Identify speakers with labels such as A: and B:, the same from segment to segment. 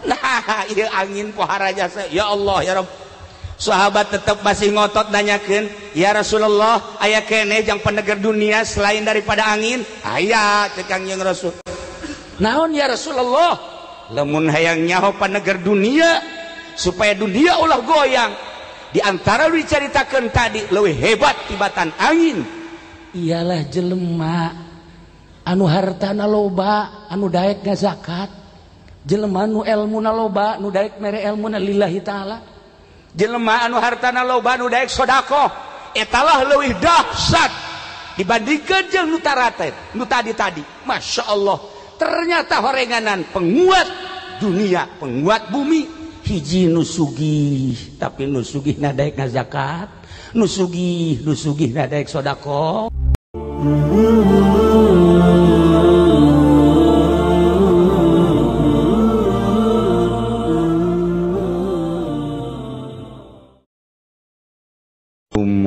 A: Nah, ieu angin pohara jasa. Ya Allah ya Rabb. Sahabat tetap masih ngotot nanyakeun, ya Rasulullah, aya keneh jang peneger dunia selain daripada angin? Aya, cek Kangjeng Rasul. Naon ya Rasulullah? Lamun hayang nyaho peneger dunia supaya dunia ulah goyang. Di antara lu dicaritakeun tadi leuwih hebat tibatan angin. Ialah jelema anu hartana loba, anu daek ngazakat. Jelema nu elmuna loba, nu daek mere elmuna lillahi taala. Jelema anu hartana loba nu daek sedekah, etalah leuwih dahsyat dibandingkeun jeung nu taraten, nu tadi-tadi. Masya Allah, ternyata horenganan penguat dunia, penguat bumi. Hiji nu sugih, tapi nu sugihna daek ngazakat, nu sugih, nu sugihna daek sedekah.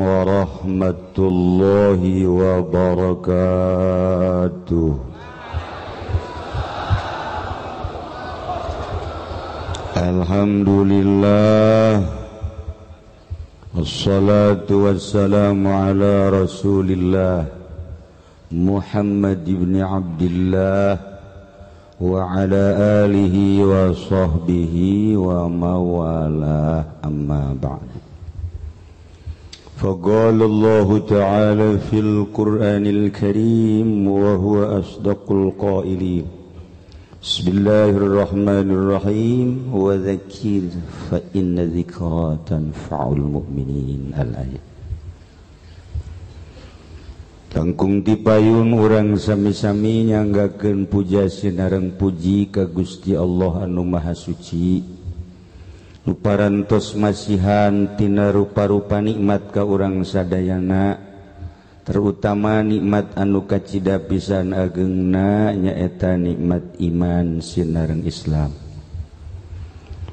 B: Warahmatullahi wabarakatuh. Alhamdulillah, wassalatu wassalamu ala rasulillah Muhammad ibn Abdillah wa ala alihi wa sahbihi wa mawalah, amma ba'du. فقال الله تعالى في القرآن الكريم وهو أصدق القائلين بسم الله الرحمن الرحيم وذكر فإن ذكرى تنفع المؤمنين الآية. Tangkung tipayun urang sami-sami nyanggakeun puja sinareng puji ka Gusti Allah anu Maha Suci. Parantos masihan tina rupa-rupa nikmat ka urang sadayana, terutama nikmat anu kacida pisan agengna nyaeta nikmat iman sinareng Islam.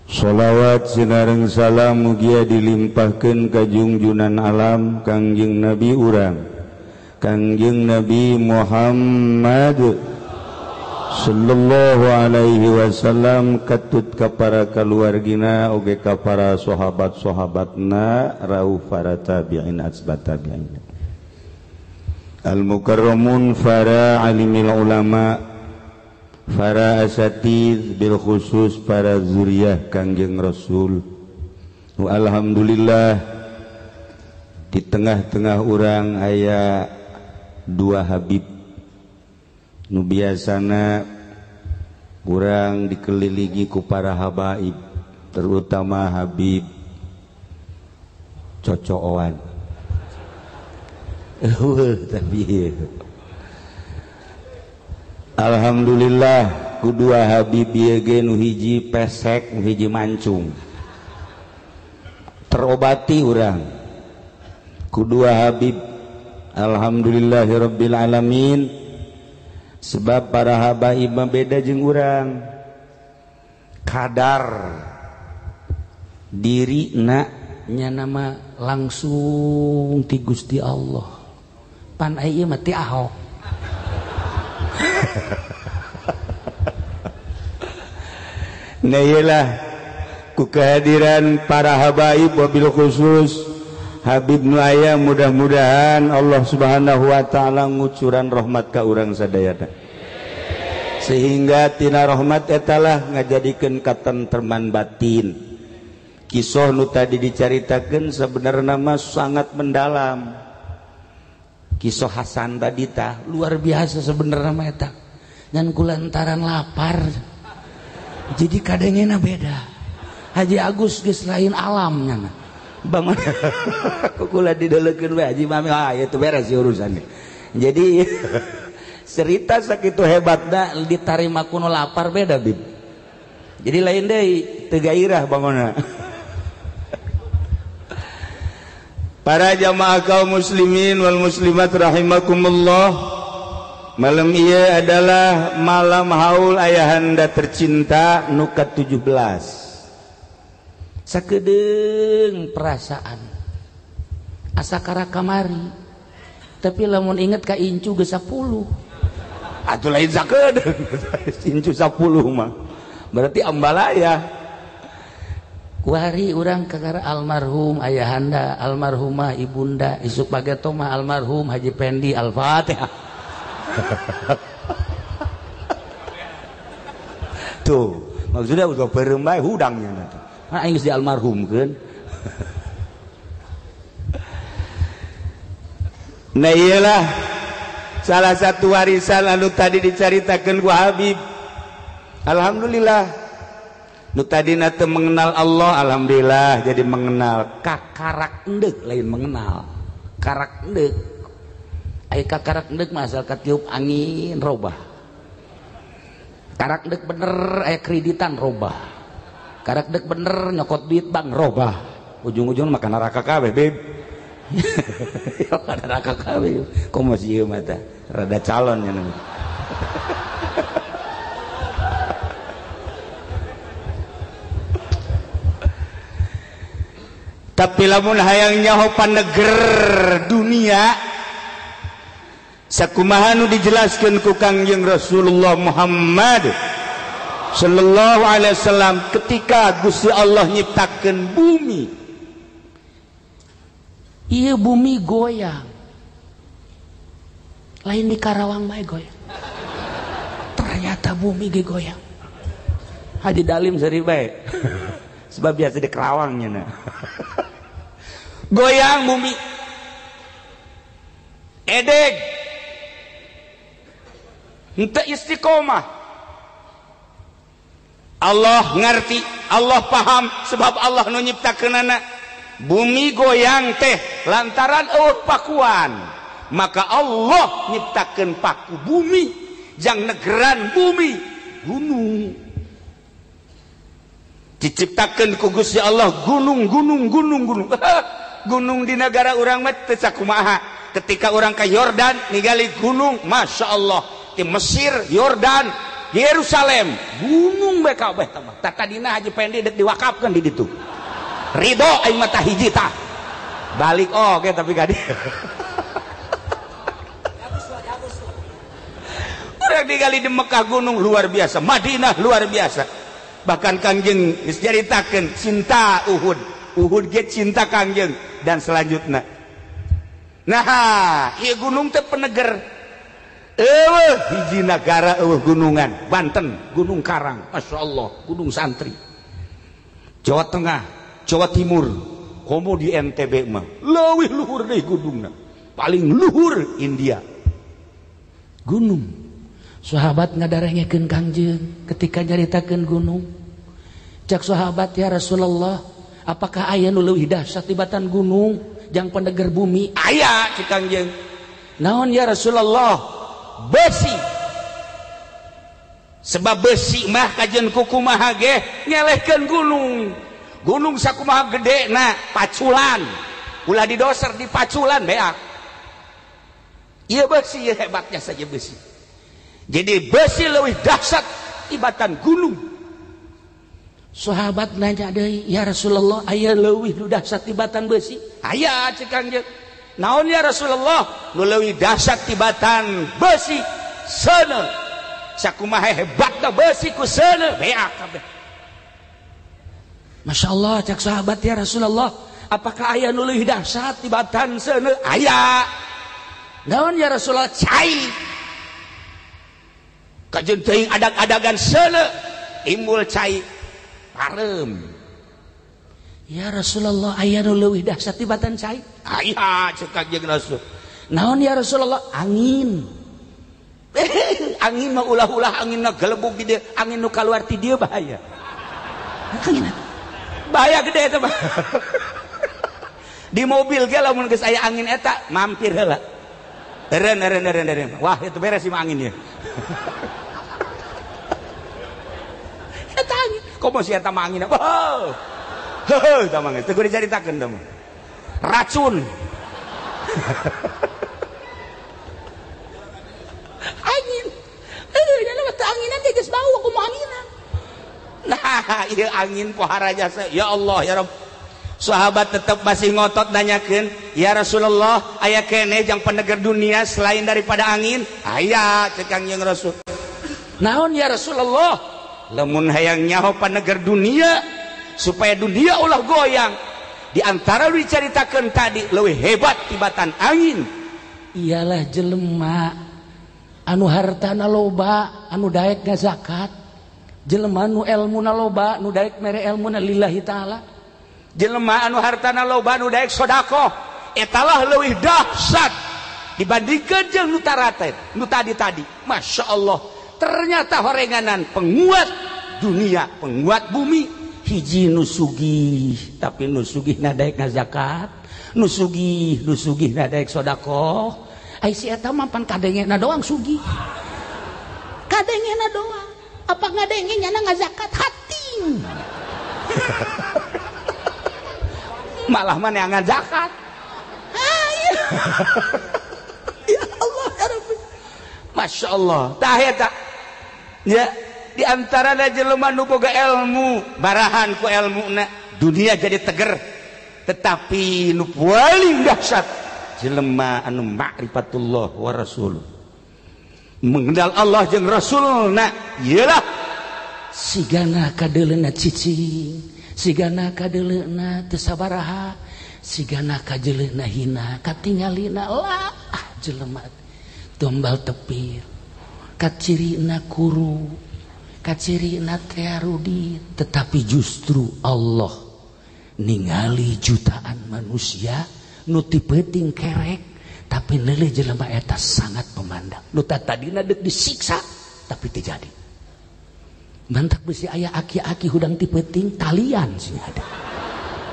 B: Sholawat sinareng salam mugia dilimpahkeun ka junjunan alam Kangjeng Nabi urang, Kangjeng Nabi Muhammad sallallahu alaihi wasallam, katut ka para kaluargina oge ka para sahabat-sahabatna rauh para tabi'in asbat tabi'in al mukarramun para alimil ulama para asatidz bil khusus para zuriyah Kangjeng Rasul. Alhamdulillah di tengah-tengah urang aya dua habib nu biasana urang dikelilingi ku para habaib, terutama Habib Cocooan. Tapi alhamdulillah ku dua habib ieu ge nu hiji pesek nu hiji mancung, terobati urang ku dua habib. Alhamdulillahirabbil alamin. Sebab para habaib mah beda jeung urang, kadar diri na nya nama langsung ti Gusti Allah, pan ai ieu mah ti Ahok. Nah iyalah ku kehadiran para habaib wabil khusus Habib nu aya, mudah-mudahan Allah Subhanahu wa taala ngucuran rahmat ka urang sadayana, sehingga tina rahmat etalah ngajadikeun katentreman batin. Kisah nu tadi dicaritakeun sebenarnya mah sangat mendalam. Kisah Hasan tadi tah luar biasa sebenarnya mah eta. Ngan kulantaran lapar jadi kadengena beda. Haji Agus geus lain alam nya. Bangun kukula didelekeun we Haji Mami, ah itu beres urusannya. Jadi cerita sakitu hebatna ditarima ku nu lapar beda bib. Jadi lain deui teu gairah bangunna. Para jamaah kaum muslimin wal muslimat rahimakumullah. Malam ieu adalah malam haul ayahanda tercinta nu ka-17. Sakedeung perasaan asa kara kamari, tapi lamun inget ka incu geus 10. Atuh lain sakedeung incu 10 mah.
A: Berarti ambalaya. Kuari urang kakara almarhum ayahanda, almarhumah ibunda, isuk pageto mah almarhum Haji Pendi, Al-Fatihah. Tuh, maksudnya udah beureum bae hudangnya teh. Nah, aing geus dialmarhumkeun. Nah iyalah salah satu warisan anu tadi dicaritakeun ku Habib. Alhamdulillah. Nu tadina teu mengenal Allah, alhamdulillah jadi mengenal. Kakarak endek lain mengenal. Karak endek. Aya kakarak endek mah asal katiup angin robah. Karak endek bener aya kreditan robah. Karak endek bener nyokot duit bank robah. Ujung-ujung makan neraka kabeh, Beb. Ya neraka kabeh. Komo sieun mah tah rada calon nya. Tapi lamun hayang nyaho paneger dunia sakumaha nu dijelaskeun ku Kangjeng Rasulullah Muhammad sallallahu alaihi wasallam ketika Gusti Allah nyiptakeun bumi. Ieu bumi goyang. Lain di Karawang mah goyang. Ternyata bumi ge goyang. Haji Dalim seuri bae. Sebab biasa di Kerawangnya nah. Goyang bumi. Edeg. Henteu istiqomah. Allah ngerti, Allah paham sebab Allah nu nyiptakeunana. Bumi goyang teh lantaran eueuh pakuan. Maka Allah nyiptakeun paku bumi jang negeran bumi gunung. Diciptakeun ku Gusti Allah gunung gunung gunung gunung. Gunung di negara urang mah teu sakumaha. Ketika urang ka Yordan ningali gunung, Masya Allah. Di Mesir, Yordan, Yerusalem, gunung bae kabeh tah mah. Tah tadina Haji Pendi deuk diwakafkeun di ditu. Ridho aing mah tah hiji tah. Balik oge tapi ka dieu. Urang ningali di Mekah gunung luar biasa, Madinah luar biasa. Bahkan Kangjeng geus nyaritakeun cinta Uhud, Uhud ge cinta Kangjeng dan selanjutnya. Nah, ieu gunung teh peneger. Eueuh hiji nagara eueuh gunungan, Banten, Gunung Karang, Masya Allah, Gunung Santri. Jawa Tengah, Jawa Timur, komo di NTB mah leuwih luhur deui gunungna. Paling luhur India. Gunung. Sahabat ngadarengekeun Kangjeng ketika nyaritakeun gunung. Cak sahabat, ya Rasulullah, apakah aya nu leuwih dahsyat tibatan gunung jang peneger bumi? Aya cek Kangjeng. Naon ya Rasulullah? Besi. Sebab besi mah kajeun kukumaha ge ngelehkeun gunung. Gunung sakumaha gede na paculan. Ulah didoser dipaculan beak. Ieu besi hebatnya saja besi. Jadi besi leuwih dahsyat tibatan gunung. Sahabat nanya deui, ya Rasulullah, aya leuwih nu dahsyat tibatan besi? Aya cek Kangjeng. Naon ya Rasulullah? Nu leuwih dahsyat tibatan besi seuneu. Sakumaha hebatna besi ku seuneu beak kabeh. Masya Allah cek sahabat, ya Rasulullah, apakah aya nu leuwih dahsyat tibatan seuneu? Aya. Naon ya Rasulullah? Cai. Kajeun teuing adag-adagan seuneu timbul cai pareum. Ya Rasulullah, aya nu leuwih dahsyat tibatan cai? Aya cek Kangjeng Rasul. Naon ya Rasulullah? Angin. Angin mah ulah-ulah angin nu gelebug di dieu, angin nu kaluar ti dieu bahaya. Angin bahaya gede eta mah. Di mobil ge lamun geus aya angin eta mampir heula. Eren eren eren eren. Wah, itu beres sih mah anginnya. Eta angin. Komo si eta mah angin. Oh. Heuh, eta mah geus teu kudu dicaritakeun teh mah. Racun. Angin. Heuh, nya mah teu anginan ge geus bau kumaha anginan. Nah, ieu angin pohara jasa. Ya Allah, ya Rabb. Sahabat tetap masih ngotot nanyakeun, ya Rasulullah, aya keneh jang peneger dunia selain daripada angin? Aya cek Kangjeng Rasul. Naon ya Rasulullah? Lamun hayang nyaho paneger dunia supaya dunia ulah goyang, di antara diceritakan tadi leuwih hebat tibatan angin
C: ialah jelema anu hartana loba anu daek ngazakat, jelema nu elmuna loba nu daek mere elmuna lillahi ta'ala,
A: jelema anu hartana loba nu daek sedekah, etalah leuwih dahsyat dibandingkeun jeung nu taratet nu tadi-tadi. Masya Allah, ternyata horenganan penguat dunia, penguat bumi.
C: Hiji nu sugih tapi nu sugih na daek ngazakat, nu sugih nu sugih na daek sedekah. Ai si eta mah pan kadengena doang sugih, kadengena doang, apa ngadenge nyana ngazakat hating.
A: Malah mana yang ngazakat. Ya Allah ya Rabbi, Masya Allah. Tah eta ya, di antara jelema nu boga ilmu, barahan ku ilmuna dunia jadi teger. Tetapi nu paling dahsyat jelema anu ma'rifatullah wa rasul, mengenal Allah jeung rasulna. Iyalah
C: sigana kadeuleuna cicing, sigana kadeuleuna teu sabaraha, sigana kajeleuna hina, katingalina lah jelema tombal tepir, kacirina kuru, kacirina tearudin. Tetapi justru Allah ningali jutaan manusia nu ti peuting kerek, tapi neuleuh jelema eta sangat memandang. Nu tadina deuk disiksa tapi teu jadi. Mantak besi aya aki-aki hudang ti peuting talian sih ada.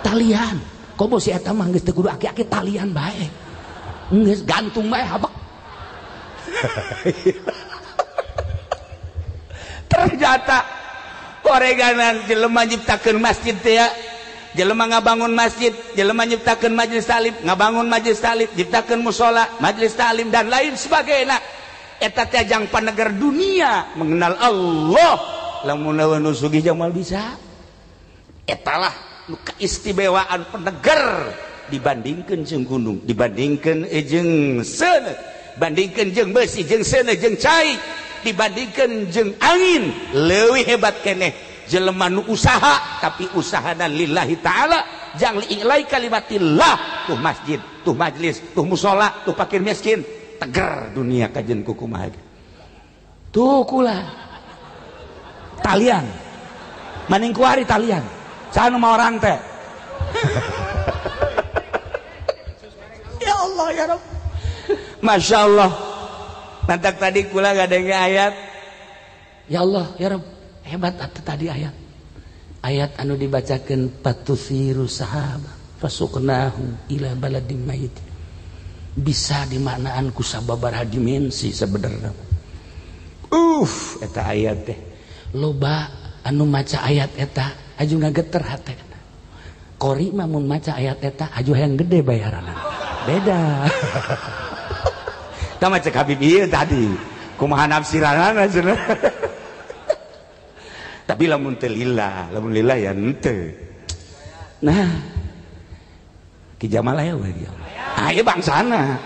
C: Talian. Komo si eta mah geus teu kudu aki-aki talian bae. Geus gantung bae habek.
A: Ternyata oreganan jelema nyiptakeun masjid teh ya, jelema ngabangun masjid, jelema nyiptakeun majelis taklim, ngabangun majelis taklim, nyiptakeun mushola, majelis taklim dan lain sebagainya. Eta teh jang paneger dunia mengenal Allah. Lamun nu sugih jamal bisa. Etalah nu keistimewaan peneger dibandingkeun jeung gunung, dibandingkeun jeung seuneu, bandingkeun jeung besi, jeung seuneu, jeung cai, dibandingkeun jeung angin. Leuwih hebat keneh jelema nu usaha tapi usahana lillahi ta'ala, jang li'ilai kalimatillah. Tuh masjid, tuh majlis, tuh musola, tuh fakir miskin, teger dunia kajen kukumaha.
C: Tuh kula talian maning kuari talian saha nu mawa rantai.
A: Ya Allah ya Rabb, Masya Allah. Nantak tadi kula ngadenge ayat,
C: ya Allah ya Rabb, hebat atuh tadi ayat. Ayat anu dibacakeun patusiru sahaba fasuqnahu ila baladim mayit. Bisa dimaknaan ku sababaraha dimensi sebenarnya.
A: Eta ayat teh
C: loba anu maca ayat eta aju ngageter hatena. Qori mah mun maca ayat eta aju hayang gede bayaranna.
A: Beda. Tah mah cek Habib ieu tadi. Kumaha nafsiranana cenah. Tapi lamun teu lillah, lamun lillah ya henteu. Nah, Ki Jamal aya we Ki Jamal. Ah, ieu bangsana.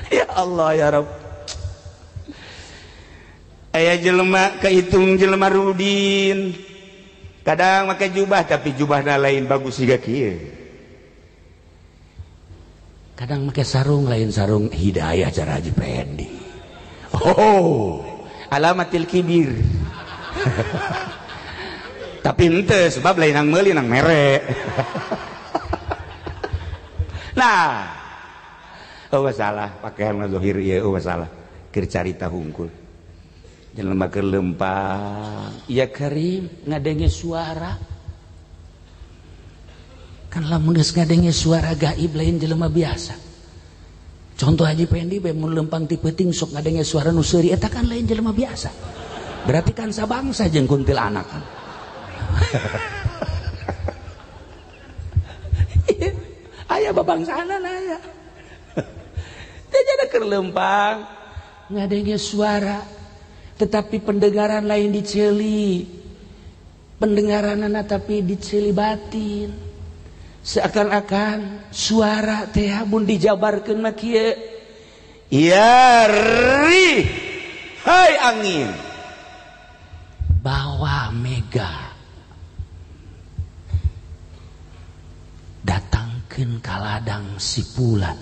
A: Ya Allah ya Rabb. Aya jelema kehitung jelema rudin. Kadang make jubah tapi jubahna lain bagus siga kieu.
C: Kadang make sarung lain sarung hidayah cara Haji Pendi.
A: Oh, alamatil kibir. Tapi henteu sebab lain nang meuli nang mere. Nah, oh masalah pakaian zahir ieu, oh masalah keur carita hungkul. Jelema keur lempang,
C: ya Karim ngadenge suara. Kan lamun geus ngadenge suara gaib lain jelema biasa. Contoh Haji Pendi bae mun lempang ti peuting sok ngadenge suara nu seuri eta kan lain jelema biasa. Berarti kan sabangsa jeung kuntilanak kan.
A: Aya babangsana aya. Teh jadi keur lempang
C: ngadenge suara tetapi pendengaran lain diceli. Pendengaranana tapi diceli batin. Seakan-akan suara teh mun dijabarkeun mah kieu.
A: Ya rih, hai angin,
C: bawa mega datangkeun ka ladang si fulan,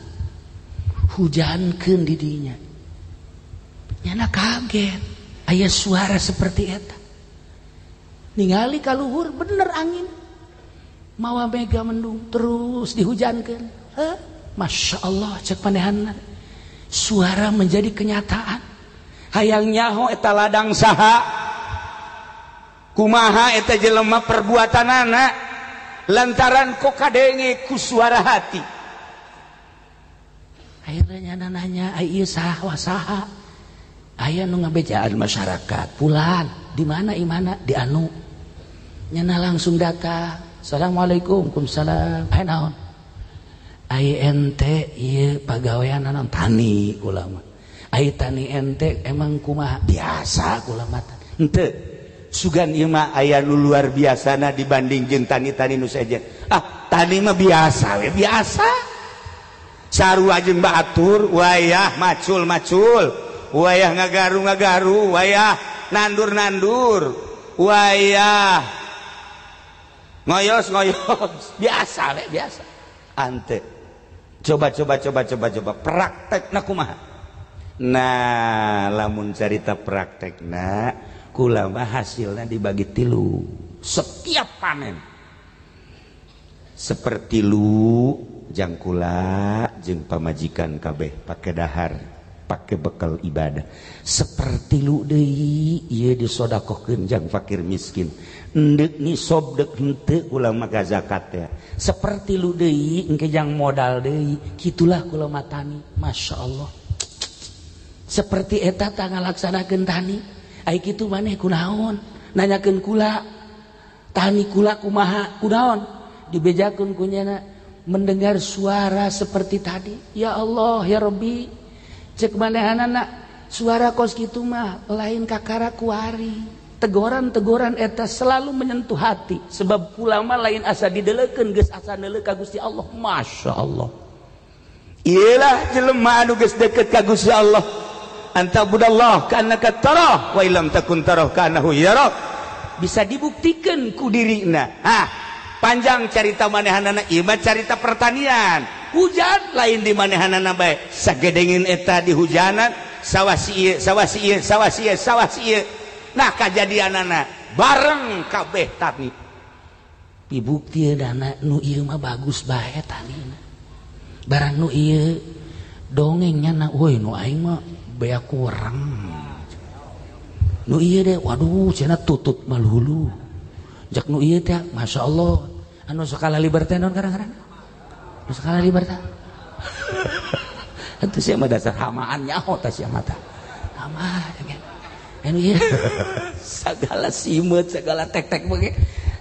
C: hujankeun di dinya. Nyana kaget aya suara seperti eta, ningali ka luhur bener angin mawa mega mendung terus dihujankeun. Heh, Masya Allah cek panehanna, suara menjadi kenyataan.
A: Hayang nyaho eta ladang saha, kumaha eta jelema perbuatanana, lantaran kok kadenge ku suara hati.
C: Akhirnya nyana nanya, ai ieu saha wa saha? Aya nu ngabejaan masyarakat, fulan, di mana imana? Di anu. Nyana langsung datang. Assalamualaikum, waalaikumsalam. Hai naon? Ai ente ieu pagawean naon? Tani kula mah. Ai tani ente emang kumaha? Biasa kula mah.
A: Henteu. Sugan ieu mah aya nu luar biasana dibanding jeung tani-tani nu sejen. Ah, tani mah biasa we, biasa. Sarua jeung batur, wayah macul-macul, wayah ngagaru-ngagaru, wayah nandur-nandur, wayah ngoyos-ngoyos, biasa we, biasa. Ante. Coba coba coba coba coba praktekna kumaha? Nah, lamun carita praktekna kula mah hasilna dibagi tilu setiap panen. Seperti lu jang kula jeung pamajikan kabeh pake dahar, pake bekal ibadah. Seperti lu deui ieu disodakohkeun jang fakir miskin. Endek nisob dek henteu kula mah zakat ya.
C: Seperti lu deui engke jang modal deui, kitulah kula mah tani. Masya Allah. Seperti eta tah ngalaksanakeun tani. Ai kitu maneh kunaon? Nanyakeun kula. Tani kula kumaha? Kunaon? Dibejakeun ku nyana mendengar suara seperti tadi. Ya Allah, ya Rabbi. Cek manehanana suara kos kitu mah lain kakara kuari. Tegoran-tegoran eta selalu menyentuh hati sebab kula mah lain asa didelekeun geus asa neuleuh ka Gusti Allah. Masya Allah.
A: Iyalah jelema anu geus deket ka Gusti Allah. Anta budallah ka'annaka tarah wa illam takun tarah ka'annahu yarak. Bisa dibuktikan ku dirina. Hah, panjang carita manehanana ieu mah carita pertanian. Hujan lain di manehanana bae. Sagedengin eta di hujanan, sawah si ieu, sawah si ieu, sawah si ieu, sawah si ieu. Nah kajadianana bareng kabeh tani.
C: Dibukti dana nu ieu mah bagus bae tanina. Barang nu ieu dongengnya na woi nu aing mah bea kurang. Nu ieu deh waduh cenah tutut malhulu. Jak nu ieu teh Masya Allah anu sakala liberta naon karang-karang? Anu sakala liberta. Atuh sia mah dasar hamaan nyaho tah sia mah tah. Hama anu ieu
A: segala simeut segala tek-tek bege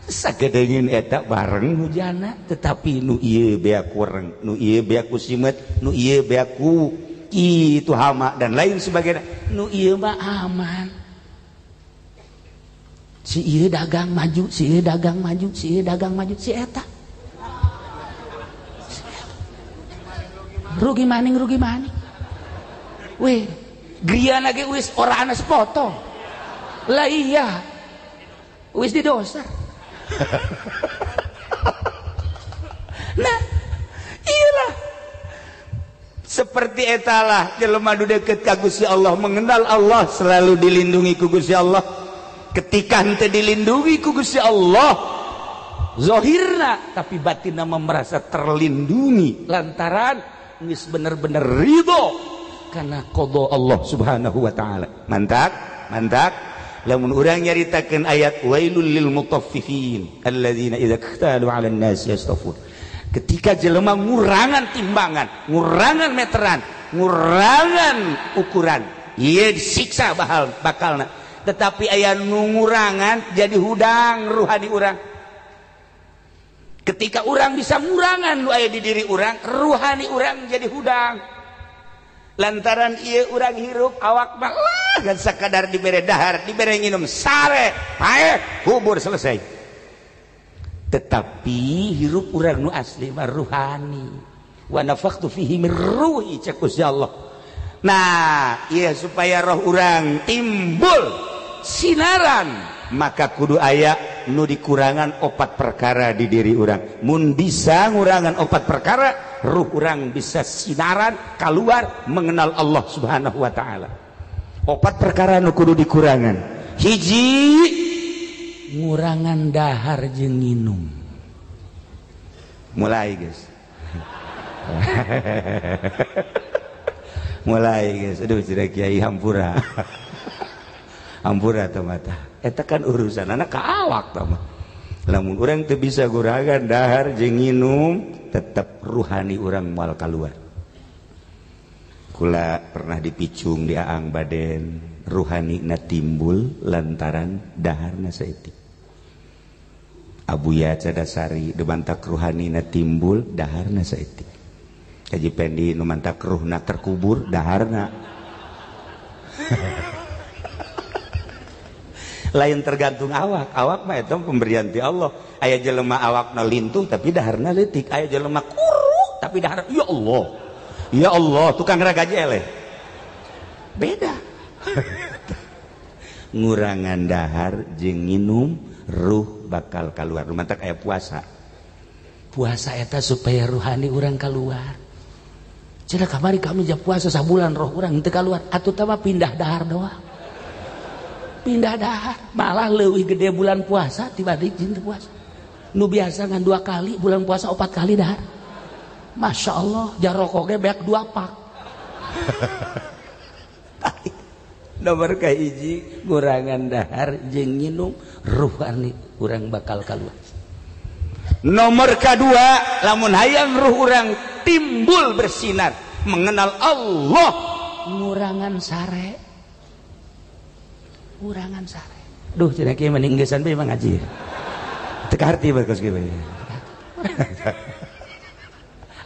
A: sagedeungin eta bareng hujana, tetapi nu ieu bea kurang, nu ieu bea ku simeut, nu ieu bea ku itu hama dan lain sebagainya.
C: Nu ieu mah aman. Si ieu dagang maju, si ieu dagang maju, si ieu dagang maju, si eta rugi maning, rugi maning. Weh, griana ge wis ora ana sepotong. Lah iya. Wis didosa.
A: Nah, iyalah. Seperti etalah jelema nu deket ka Gusti Allah, mengenal Allah, selalu dilindungi ku Gusti Allah. Ketika henteu dilindungi ku Gusti Allah zahirna, tapi batinna merasa terlindungi lantaran geus bener-bener ridho karena qada Allah Subhanahu wa taala. Mantap, mantap. Lamun urang nyaritakeun ayat wailul lil mutaffifin alladzina idza iktalu 'alan nas yastafun. Ketika jelema ngurangan timbangan, ngurangan meteran, ngurangan ukuran, ieu disiksa bakalna. Tetapi aya nu ngurangan jadi hudang ruhani urang. Ketika urang bisa ngurangan nu aya di diri urang, ruhani urang jadi hudang. Lantaran ieu urang hirup awak mah lah gan sakadar dibere dahar, dibere nginum sare, paeh, kubur selesai. Tetapi hirup urang nu asli mah ruhani. Wa nafakhtu fihi min ruhi, cek Gusti Allah. Nah iya supaya roh urang timbul sinaran maka kudu aya nu dikurangan opat perkara di diri urang. Mun bisa ngurangan opat perkara, ruh urang bisa sinaran keluar mengenal Allah Subhanahu wa taala. Opat perkara nu kudu dikurangan. Hiji,
C: ngurangan dahar jeung nginum.
A: Mulai guys. Mulai guys. Aduh cenah kiai hampura. Hampura teh mata. Eta kan urusan anak ka awak tah mah. Lamun urang teu bisa gurangan dahar jeung nginum, tetep ruhani urang moal kaluar. Kula pernah dipicung di Aang Baden, ruhani na timbul lantaran daharna saeutik. Abuya Cadasari debantak ruhani na timbul daharna saeutik. Haji Pendi nu mantak ruhna terkubur daharna. Lain tergantung awak, awak mah eta pemberian ti Allah. Aya jelema awakna lintuh tapi daharna leutik, aya jelema kuru tapi dahar ya Allah. Ya Allah, tukang ragaji eleh. Beda. Ngurangan dahar jeung nginum ruh bakal keluar. Mantak aya puasa.
C: Puasa eta supaya ruhani urang keluar. Cenah kamari kami ja puasa sabulan roh urang teu keluar, atuh tah mah pindah dahar doang. Pindah dahar, malah leuwih gede bulan puasa dibanding jeung teu puasa. Nu biasa ngan 2 kali, bulan puasa 4 kali dahar. Masya Allah, jarokok ge beak 2 pak. Nomor kahiji ngurangan dahar jeung nginum ruhani urang bakal kaluar.
A: Nomor kedua, lamun hayang ruh urang timbul bersinar mengenal Allah,
C: ngurangan sare. Ngurangan sare. Duh cenah kieu mending geusan bae ngaji.
A: Teu kaharti bae kos kieu.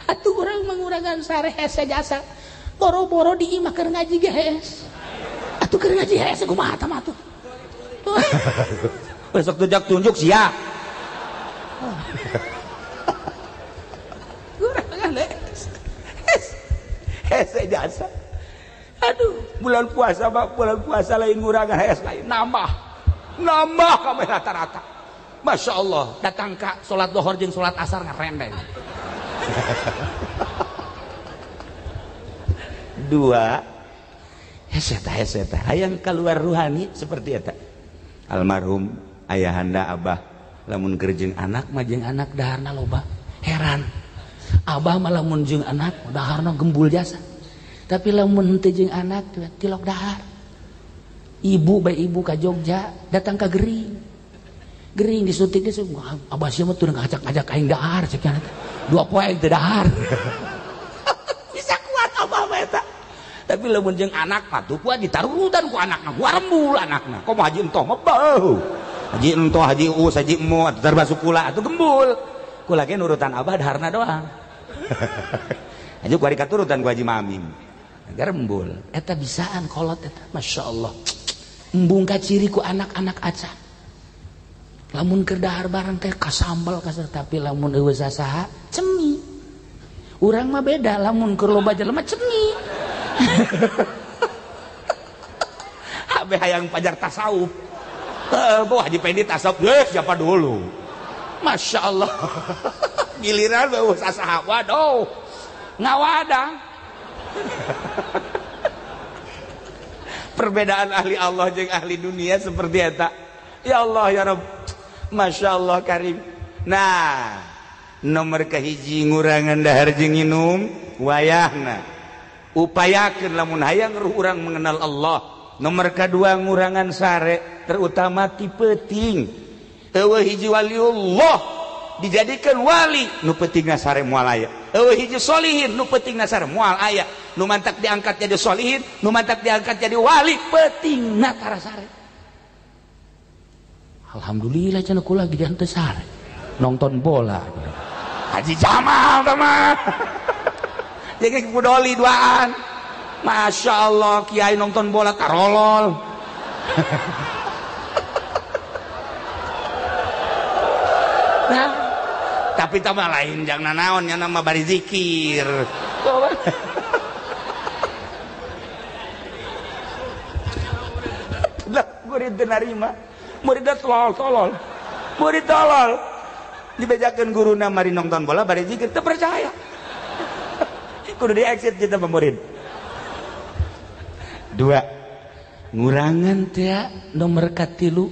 C: Atuh urang mengurangan sare hese jasa. Boro-boro di imah keur ngaji ge hees. Atuh keur ngaji hese kumaha tah mah atuh.
A: Besok tujak tunjuk sia. Kurangan hese jasa. Aduh, bulan puasa mah bulan puasa lain ngurangan hees lain nambah. Nambah kabeh rata-rata. Masya Allah,
C: datang ka salat lohor jeung salat asar ngarendeng.
A: Dua, hese tah hese tah hayang keluar ruhani seperti eta. Almarhum ayahanda abah lamun keur jeung
C: anak mah jeung anak daharna loba. Heran. Abah mah lamun jeung anak daharna gembul jasa. Tapi lamun henteu jeung anak tilok dahar. Ibu bae ibu ka Jogja datang ka gering. Gering disuntik geus abah sia mah teu ngajak-ngajak aing dahar cek nya. 2 poe aing teu dahar.
A: Bisa kuat abah mah eta. Tapi lamun jeung anak mah tuh kuat ditarurutan ku anakna, gua rembul anakna. Komo haji entoh mah beuh. Haji entoh, haji us, haji emo atuh termasuk kula atuh gembul. Kula ge nurutan abah daharna doang. Haji ku ari katurutan ku haji mamim.
C: Garembul eta bisaan kolot eta Masya Allah. Embung kaciri ku anak-anak acan. Lamun keur dahar bareng teh kasambel kasar, tapi lamun eueuh sasaha cemi. Urang mah beda, lamun keur loba jelema cemi.
A: Habe hayang pajar tasawuf. Heuh, boh Haji Pendi tasawuf geus siapa dulu. Masya Allah. Giliran eueuh sasaha waduh. Ngawadang. Perbedaan ahli Allah jeung ahli dunia seperti eta. Ya Allah ya Rabb. Masya Allah karim. Nah, nomor kahiji ngurangan dahar jeung nginum wayahna. Upayakeun lamun hayang ruh urang mengenal Allah. Nomor kadua ngurangan sare, terutama ti peuting. Eueuh hiji waliullah dijadikan wali nu peutingna sare moal aya. Eueuh hiji solihin nu peutingna sare moal aya. Nu mantak diangkat jadi solihin, nu mantak diangkat jadi wali peutingna tara sare.
C: Alhamdulillah cenah kula ge teu sare. Nonton bola.
A: Haji Jamal tah mah. Jeung kudoli duaan. Masya Allah kiai nonton bola karolol. Nah, tapi tambah lain jangan naon nya nama bari zikir. Murid teu narima. Murid tolol-tolol. Murid tolol. Dibejakeun guruna mari nonton bola bari zikir teu percaya. Kudu di exit kita murid. Dua, ngurangan teh nomor katilu,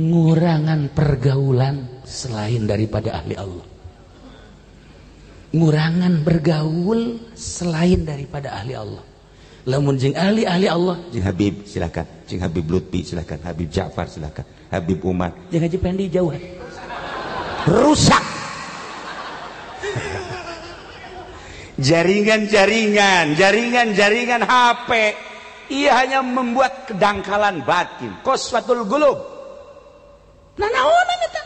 A: ngurangan pergaulan selain daripada ahli Allah. Ngurangan bergaul selain daripada ahli Allah. Lamun jeung ahli-ahli Allah,
B: jeung Habib silakan, jeung Habib Lutfi silakan, Habib Ja'far silakan, Habib Umar,
C: jeung Haji Pendi jauhan.
A: Rusak. Jaringan-jaringan, jaringan-jaringan HP, ia hanya membuat kedangkalan batin, qaswatul qulub.
C: Nah, naonan eta?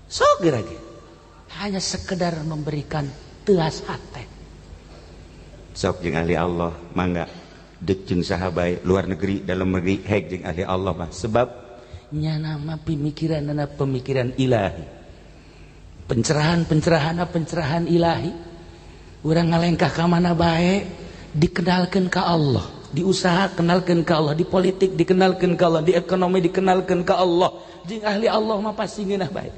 C: Sok geura. Hanya sekedar memberikan teas hati.
B: Sok jeung ahli Allah mangga deuk jeung saha bae luar negeri dalam negeri hek jeung ahli Allah mah sebab
C: nya nama pemikiranna pemikiran ilahi. Pencerahan-pencerahanna pencerahan ilahi. Urang ngalengkah ka mana bae dikenalkeun ka Allah, di usaha kenalkeun ka Allah, di politik dikenalkeun ka Allah, di ekonomi dikenalkeun ka Allah. Jeung ahli Allah mah pasti ngeunah bae.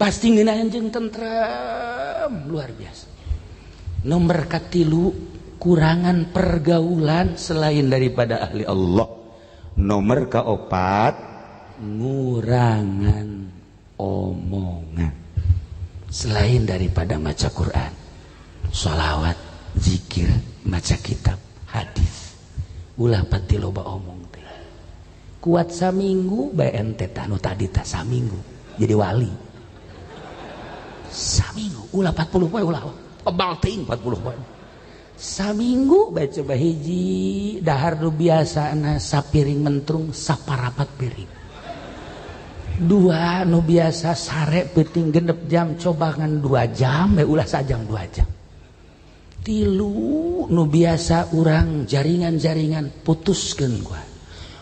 C: Pasti ngeunah jeung tentrem luar biasa. Nomor katilu, kurangan pergaulan selain daripada ahli Allah.
B: Nomor keopat,
C: ngurangan omongan selain daripada maca Quran, sholawat, zikir, maca kitab, hadis. Ulah pati loba omong teh. Kuat saminggu bae ente tah nu tadi tah saminggu jadi wali. Saminggu ulah 40 poe ulah kebal teuing 40 poe. Saminggu bae coba hiji dahar nu biasana sapiring mentrung saparapat piring. Dua nu biasa sare peuting 6 jam coba ngan 2 jam bae ulah sajam 2 jam. Tilu nu biasa urang jaringan-jaringan putuskeun gua.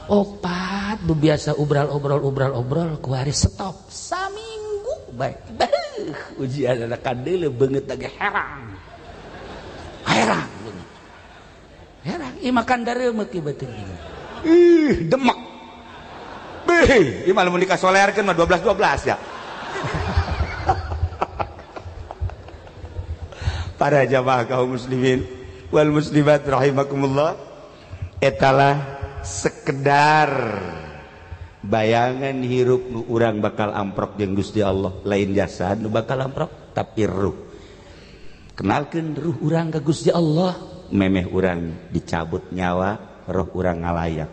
C: Opat nu biasa obral-obrol kuari stop saminggu bae. Ujian anak kadele banget lagi herang. Herang banget. Herang ieu makan dareumeuk ieu beuteung.
A: Ih, demek. Beuh, ieu mah lamun dikasolerkeun mah 12-12 ya.
B: Para jamaah kaum muslimin wal muslimat rahimakumullah, etalah sekedar bayangan hirup nu urang bakal amprok jeung Gusti Allah, lain jasad nu bakal amprok tapi ruh. Kenalkeun ruh urang ka Gusti Allah, memeh urang dicabut nyawa, roh urang ngalayak.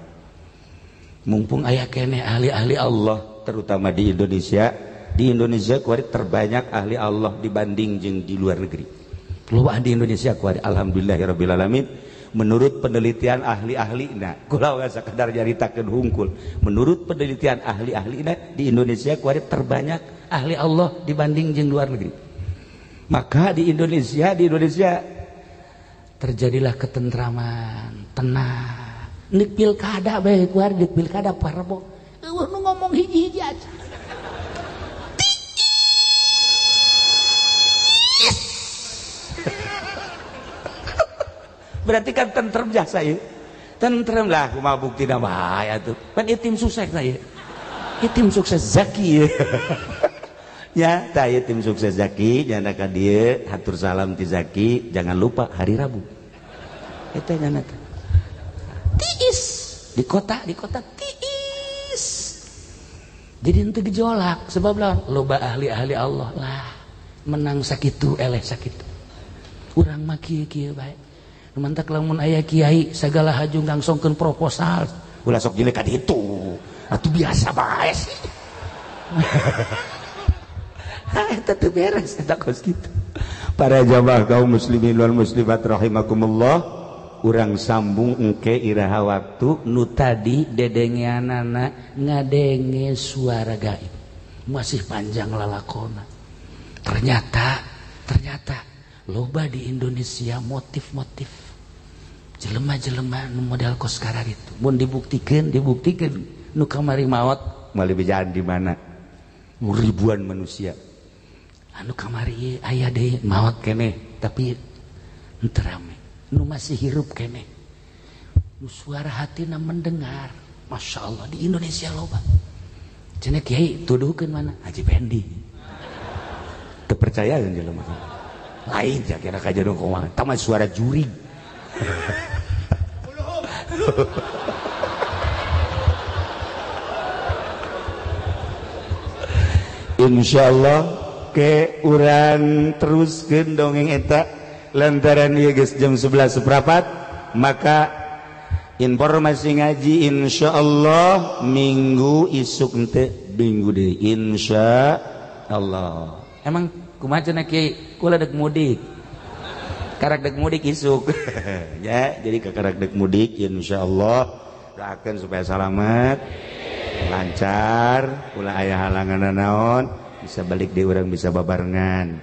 C: Mumpung aya keneh ahli-ahli Allah,
B: terutama di Indonesia. Di Indonesia kuari terbanyak ahli Allah dibanding jeung di luar negeri. Loba di Indonesia kuari, alhamdulillahirabbil alamin. Menurut penelitian ahli-ahlina, kula sakadar nyaritakeun hungkul. Menurut penelitian ahli-ahlina di Indonesia kuari terbanyak
C: ahli Allah dibanding jeung luar negeri.
B: Maka di Indonesia
C: terjadilah ketentraman, tenang. Nek pilkada bae kuari, nek pilkada parbo. Eueuh nu ngomong hiji-hiji aja.
A: Berarti kan tentrem jasa ya. Tentrem lah kumaha buktina bae atuh. Pan ieu tim sukses ieu. Ieu tim sukses Zaki. Ya, tah ieu tim sukses Zaki, nyana ka dieu hatur salam ti Zaki, jangan lupa hari Rabu. Eta nyana teh.
C: Tiis di kota tiis. Jadi henteu gejolak sebab lah loba ahli-ahli Allah lah menang sakitu eleh sakitu. Urang mah kieu-kieu bae. Mantak lamun aya kiai sagala haju ngangsongkeun proposal
A: ulah sok jelek ka ditu atuh biasa bae sih. Eta teu beres eta kos kitu.
B: Para jamaah kaum muslimin wal muslimat rahimakumullah, urang sambung engke iraha waktu
C: nu tadi dedengeanana ngadenge suara gaib masih panjang lalakona. Ternyata loba di Indonesia motif-motif jelema-jelema nu model kos karar itu mun dibuktikan nu kamari maot
B: moal dibejaan di mana ribuan manusia
C: anu kamari aya deui maot keneh tapi henteu rame nu masih hirup keneh nu suara hatina mendengar Masya Allah di Indonesia loba. Cenah kiai tuduhkeun mana Haji Pendi.
A: Teu percaya jelema. Lain ja kira kajodoh kumaha. Tah suara jurig. Insyaallah ke urang teruskeun dongeng eta lantaran ieu geus jam 11.15 maka informasi ngaji insyaallah minggu isuk henteu minggu deui insyaallah.
C: Emang kumaha cenah kiai kula dek mudik.
A: Karak dek mudik isuk. Ya, jadi kakarak dek mudik insyaallah doakeun supaya salamet, lancar, ulah aya halangan naon, bisa balik di urang bisa babarengan.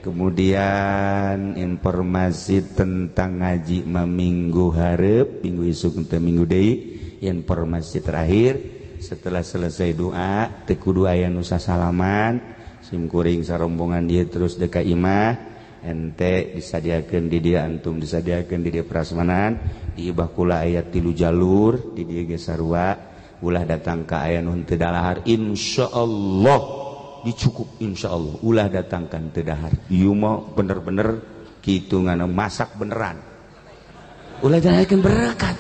A: Kemudian informasi tentang ngaji minggu hareup, minggu isuk teh minggu deui, informasi terakhir setelah selesai doa teu kudu aya nu sasalaman, sim kuring sarombongan dieu terus deka imah, ente disadiakeun di dieu antum disadiakeun di dieu prasmanan, di ibah kula aya 3 jalur, di dieu ge sarua, ulah datang ka aya nu henteu dalahar insyaallah dicukup insyaallah ulah datangkan teu dahar ieu mah bener-bener kitu ngana masak beneran
C: ulah datangkan berkat.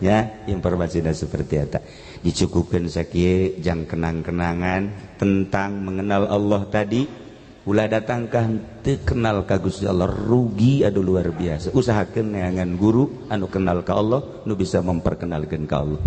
A: Ya informasinya seperti eta dicukupkeun sakieu jang kenang-kenangan tentang mengenal Allah tadi ulah datangkan teu kenal ka Gusti Allah rugi aduh luar biasa usahakeun neangan guru anu kenal ka Allah nu bisa memperkenalkeun ka Allah.